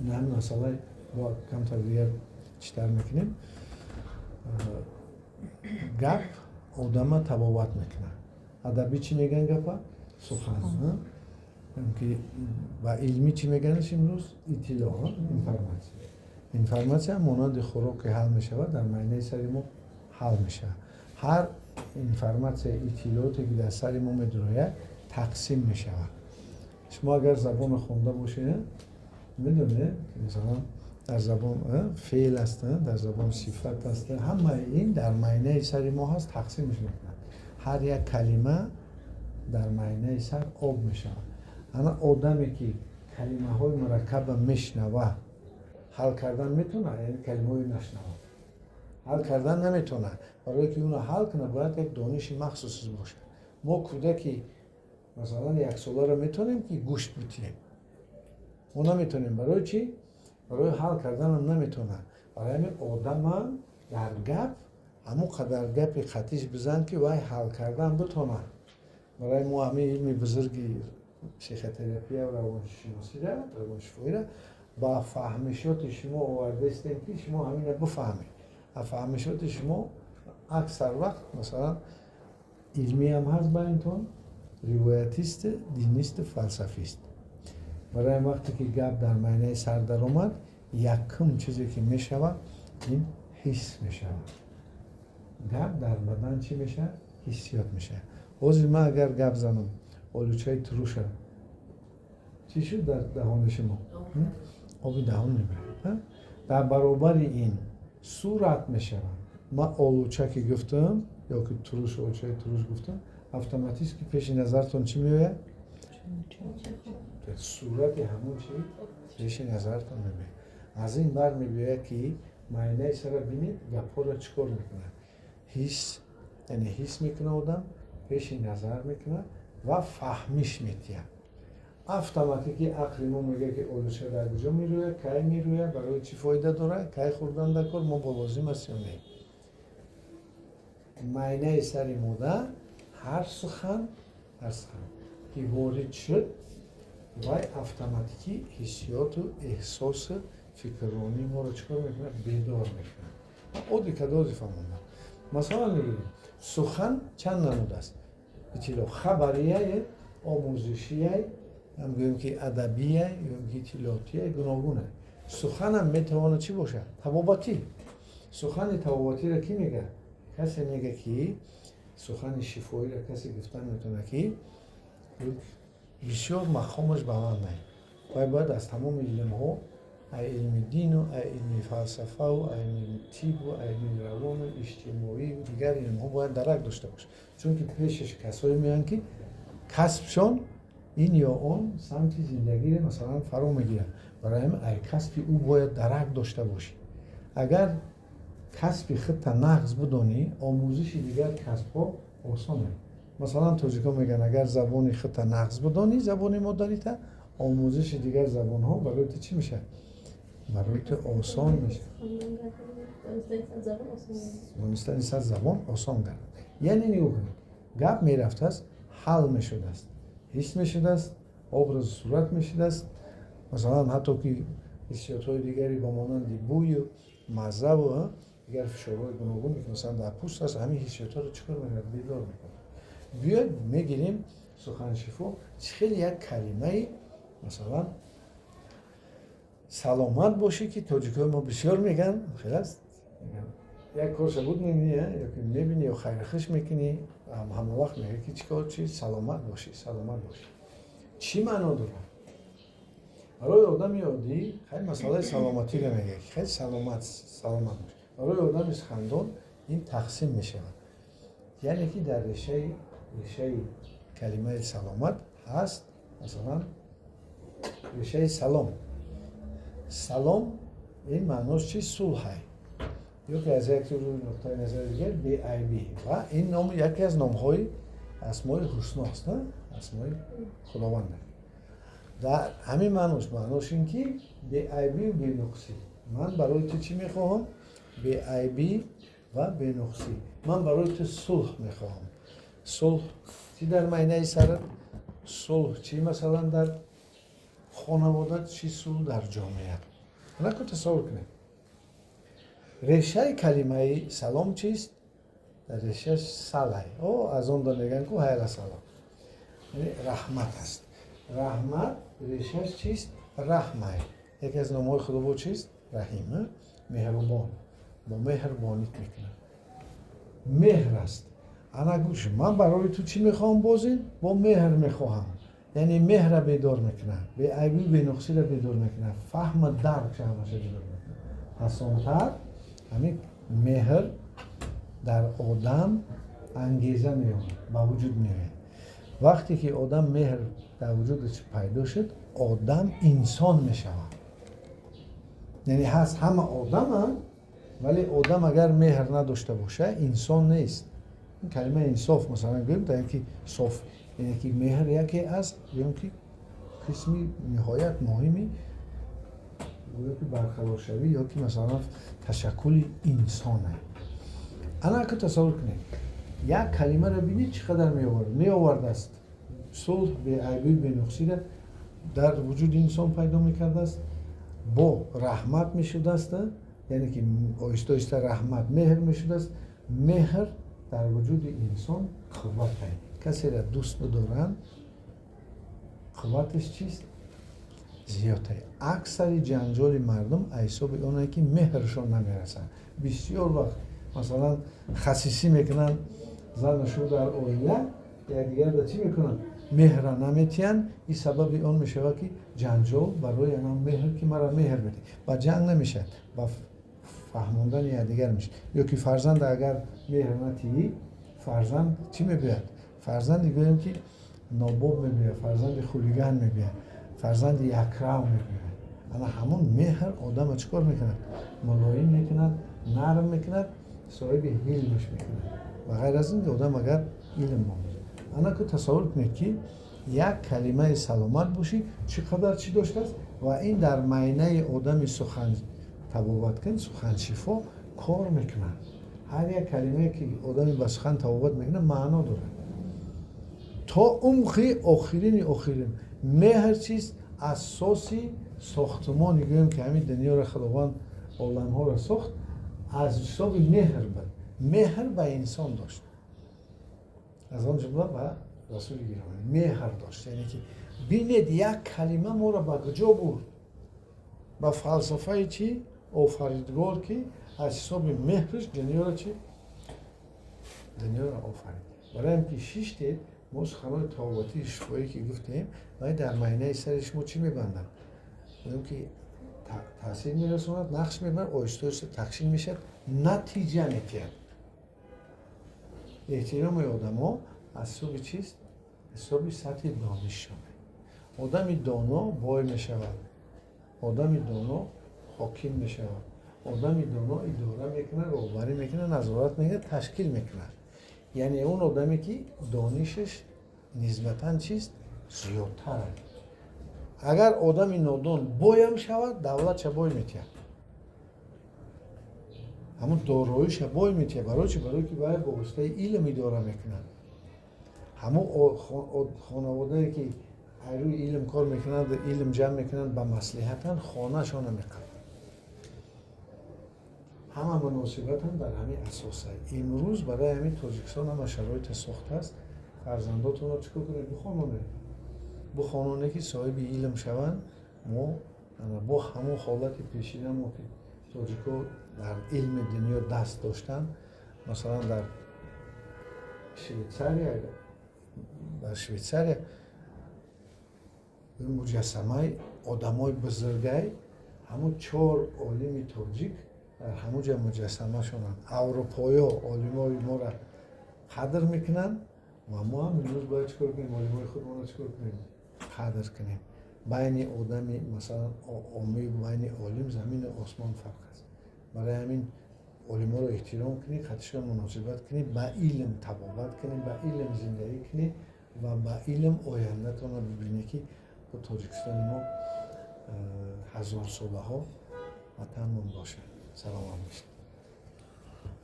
Ҳамин масъала бо камтар дигар читар мекунем. Гап одама табобат мекунад. Адабӣ чӣ мегӯянд гапа? Сухан. Ки ба илмӣ чӣ мегӯянаш имрӯз? Иттилоъ, информация. Информация монанди хӯрок, ки ҳал мешавад, дар майнаи сари мо ҳал мешавад. Ҳар информация, иттилооте, ки дар сари мо медурояд, тақсим мешавад. Шумо агар забонро хонда бошед, медонед, масалан, дар забон феъл аст, дар забон сифат аст. Ҳамаи ин дар майнаи сари мо ҳаст, тақсимш мекунад. Ҳар як калима дар майнаи сар об мешавад. Ана одаме, ки калимаҳои мураккаба мешнава, ҳал кардан метавонад, яъне калимаҳои нашнава ҳал кардан наметавонад. Барое ки уно ҳал кунад, бояд як дониши махсус бошад. Мо кӯдаки, масалан, яксоларо метавонем, ки гӯшт битиҳем? Мо наметавонем. Барои чӣ? Барои ҳал карданам наметавонад. Барои ҳамин одамам дар гап ҳамон қадар гапи қатиш бизан, ки вай ҳал кардан битонад. Барои мо ҳамин илми бузурги психотерапия, равоншиносира, равоншифоира ба фаҳмишоти шумо овардаистем, ки шумо ҳамина бифаҳмед. А фаҳмишоти шумо аксар вақт, масалан, илмиам ҳаст, байнтон ривоятист, динист, фалсафист. Барои вақте ки гап дар майнаи сар даромад, якум чизе, ки мешавад, ин ҳис мешавад. Гап дар бадан чӣ мешавад? Ҳиссиёт мешавад. Ҳозир ман агар гап занам, олучаи туруша, чӣ шуд дар даҳони шумо? Оби даҳон мебарад. Дар баробари ин сурат мешавад. Ман олуча ки гуфтам ё ки туруш, олучаи туруш гуфтам, автоматически пеши назартон чӣ меояд? Сурати ҳамон чи пеши назартон мебиёяд. Аз ин бар мебиёяд, ки майнаи сара бинед, гапҳоро чӣ кор мекунад. Ҳис, яъне ҳис мекунад одам, пеши назар мекунад ва фаҳмиш метиҳад. Автоматики ақли мо мегӯяд, ки олуча дар куҷо мерӯяд, кай мерӯяд, барои чӣ фоида дорад, кай хӯрдан дар кор, мо бо лозим аст ё не. Майнаи сари мода ҳар сухан, ки ворид шуд, вай автоматикӣ ҳиссиёту эҳсосу фикрронии моро чӣ кор мекунад? Бедор мекунад. Оддӣ кадози фаҳмонда. Масалан мегирем, сухан чанд намуд аст? Иттилоъ хабарияе, омӯзишияй, ҳам гӯем, ки адабияй, гӯем, ки иттилоотияй, гуногуна. Суханам метавонад чӣ бошад? Табобатӣ. Сухани табобатиро кӣ мегӯяд? Касе мега, ки сухани шифоиро касе гуфтан метавонад, ки бисёр мақомаш баланд ай. Вай бояд аз тамоми илмҳо, ай илми дину, ай илми фалсафаву, ай илми тибу, ай илми равону иҷтимоию дигар илмҳо бояд дарак дошта бошад, чунки пешаш касое меоянд, ки касбшон ин ё он самти зиндагиро, масалан, фаро мегирад. Барои ҳамин ай касби ӯ бояд дарак дошта бошӣ. Агар касби худта нағз бидонӣ, омӯзиши дигар касбҳо осоне. Масалан, тоҷикҳо мегӯянд: агар забони худта нағз бидонӣ, забони модарита, омӯзиши дигар забонҳо барои ту чӣ мешавад? Барои ту осон мешавад. Донистани сад забон осон гардад. Яъне нигоҳ кунед, гап мерафтааст, ҳал мешудааст, ҳис мешудааст, образу сурат мешудааст. Масалан, ҳатто ки ҳиссиётҳои дигаре ба монанди бӯю маззаву дигар фишорҳои гуногуне, ки, масалан, дар пӯст аст, ҳамин ҳиссиётҳоро чӣ кор мекунад? Бедор мекунад. Биёед, мегирем суханшифо. Хеле як калимаи, масалан, «саломат бошӣ», ки тоҷикҳои мо бисёр мегӯянд, хел аст. Як корша буд, мебинӣ ёки мебинӣ ё хайрхуш мекунӣ, ҳама вақт мегӯяд, ки чӣ кор, чи, «саломат бошӣ, саломат бошӣ». Чӣ маъно дорад барои одами оддӣ? Хай, масъалаи саломатиро мегӯяд, ки хай, саломат, саломат бош. Барои одами сухандон ин тақсим мешавад, яъне ки дар решаи калимаи «саломат» ҳаст, масалан, решаи салом. Салом ин маънош чи? Сулҳай ё ки аз як нуқтаи назари дигар беайбӣ. Ва ин ном яке аз номҳои асмои ҳусно аст, асмои Худованд. Дар ҳамин маънош ин ки беайбию бенуқсӣ. Ман барои ту чӣ мехоҳам? Беайбӣ ва бенуқсӣ. Ман барои ту сулҳ мехоҳам. Сулҳ чӣ дар майнаи сарат, сулҳ чӣ, масалан, дар Хонавода, чӣ сулҳ дар ҷомеа. Наку тасаввур кунед, решаи калимаи салом чист? Дар решааш салай о аз он да мегӯянд ку ҳайра салом, яъне раҳмат аст. Раҳмат решааш чист? Раҳмай. Яке аз номҳои Худо чист? Раҳим, меҳрубон, бо меҳрубонит мекунад, меҳр аст. Ана гӯш, ман барои ту чӣ мехоҳам? Бозин бо меҳр мехоҳам, яъне меҳра бедор мекунад, беайбию бенуқсиро бедор мекунад, фаҳма дарк ҳамаша бедор мекунад. Пасонтар ҳамин меҳр дар одам ангеза меорад, ба вуҷуд меояд. Вақте ки одам меҳр дар вуҷудаш пайдо шуд, одам инсон мешавад. Яъне ҳаст, ҳама одаманд, вале одам агар меҳр надошта боша, инсон нест. Ин калимаи инсоф, масалан, гӯем, дар ки соф, яъне ки меҳр яке аз, гӯем ки, қисми ниҳоят муҳими, гӯё ки барқароршавӣ ё ки масалан ташаккули инсоне. Ана ки тасаввур кунед, як калимаро бинед, чӣ қадар меовард, меовардааст. Сулҳ, беайбию бенуқсиро дар вуҷуди инсон пайдо мекардааст, бо раҳмат мешудааст, яъне ки оҳиста оҳиста раҳмат меҳр мешудааст. Меҳр дар вуҷуди инсон қувват. Касеро дӯст бидоранд, қувваташ чист? Зиёдтар. Аксари ҷанҷоли мардум аз ҳисоби оне ки меҳршон намерасад. Бисёр вақт, масалан, хасисӣ мекунанд зану шу дар оила, якдигарда чӣ мекунанд? Меҳра наметиҳанд. Ин сабаби он мешавад, ки ҷанҷол барои ана меҳр, ки мара меҳр медиҳ, ба ҷанг намешавад, ба фаҳмондани якдигар мешавад. Ё ки фарзанда агар меҳр натиҳӣ, фарзанд чӣ мебиёяд? Фарзанди, гӯем ки, нобоб мебиёяд, фарзанди хулиган мебиёяд, фарзанди якрав мебиёяд. Ана ҳамон меҳр одама чӣ кор мекунад? Мулоим мекунад, нарм мекунад, соҳиби ҳилмаш мекунад. Ва ғайр аз ин, одам агар илм омӯзад. Ана ку тасаввур кунед, ки як калимаи саломат бошӣ чӣ қадар чӣ доштааст ва ин дар майнаи одами сухан табобат кун, суханшифо кор мекунад. Ҳар як калимае ки одами ба сухан табобат мекунад, маъно дорад то умқи охирини охирин. Меҳр чист? Асоси сохтумони, гӯем ки, ҳамин дунёро Худованд оламҳоро сохт аз ҳисоби меҳр буд. Меҳр ба инсон дошт, аз он ҷумла ба Расули гиромӣ меҳр дошт. Яъне ки бинед, як калима моро ба куҷо бурд? Ба фалсафаи чӣ? Офаридгор, ки аз ҳисоби меҳраш дунёро чӣ, дунёро офарид. Барои ки шиштед, мо суханони табобатии шифоӣ ки гуфтем, вай дар майнаи сари шумо чӣ мебандад? Гӯем ки таъсир мерасонад, нақш мебарад, оҳиста оҳиста тақсим мешавад, натиҷа метиҳад. Эҳтироми одамо аз ҳисоби чист? Ҳисоби сатҳи донишшон. Одами доно бой мешавад, одами доно ҳоким мешавад, одами доно идора мекунад, роҳбарӣ мекунад, назорат мекунад, ташкил мекунад. Яъне он одаме ки донишаш нисбатан чист? Зиёдтар. Агар одами нодон боям шавад, давлатша бой метиҳад, ҳамун дороиша бой метиҳад. Барои чи? Барое ки вай бо воситаи илм идора мекунад. Ҳамун хонаводае ки рӯи илм кор мекунанд, илм ҷамъ мекунанд, ба маслиҳатан хонашона меқабанд, ҳама муносибатам дар ҳамин асоса. Имрӯз барои ҳамин Тоҷикистон ҳама шароите сохтааст. Фарзандотонро чӣ кор кунед? Бихононед, бихононе ки соҳиби илм шаванд. Мо бо ҳамон ҳолати пешина мо ки тоҷико дар илми дунё даст доштанд, масалан, дар Швейтсария муҷассамаи одамои бузургай, ҳамун чор олими тоҷик дар ҳамун ҷа муҷассамашонанд. Аврупоё олимои моро қадр мекунанд ва мо ҳам имрӯз бояд чӣ кор кунем? Олимои худмонро чӣ кор кунем? Қадр кунем. Байни одами, масалан, омӣ, байни олим замину осмон фарқ аст. Барои ҳамин олиморо эҳтиром кунӣ, қатишон муносибат кунӣ, ба илм табобат кунӣ, ба илм зиндагӣ кунӣ ва ба илм ояндатонро бибинӣ, ки бо Тоҷикистони мо ҳазорсолаҳо ватанмон бошад. Саломат бошед.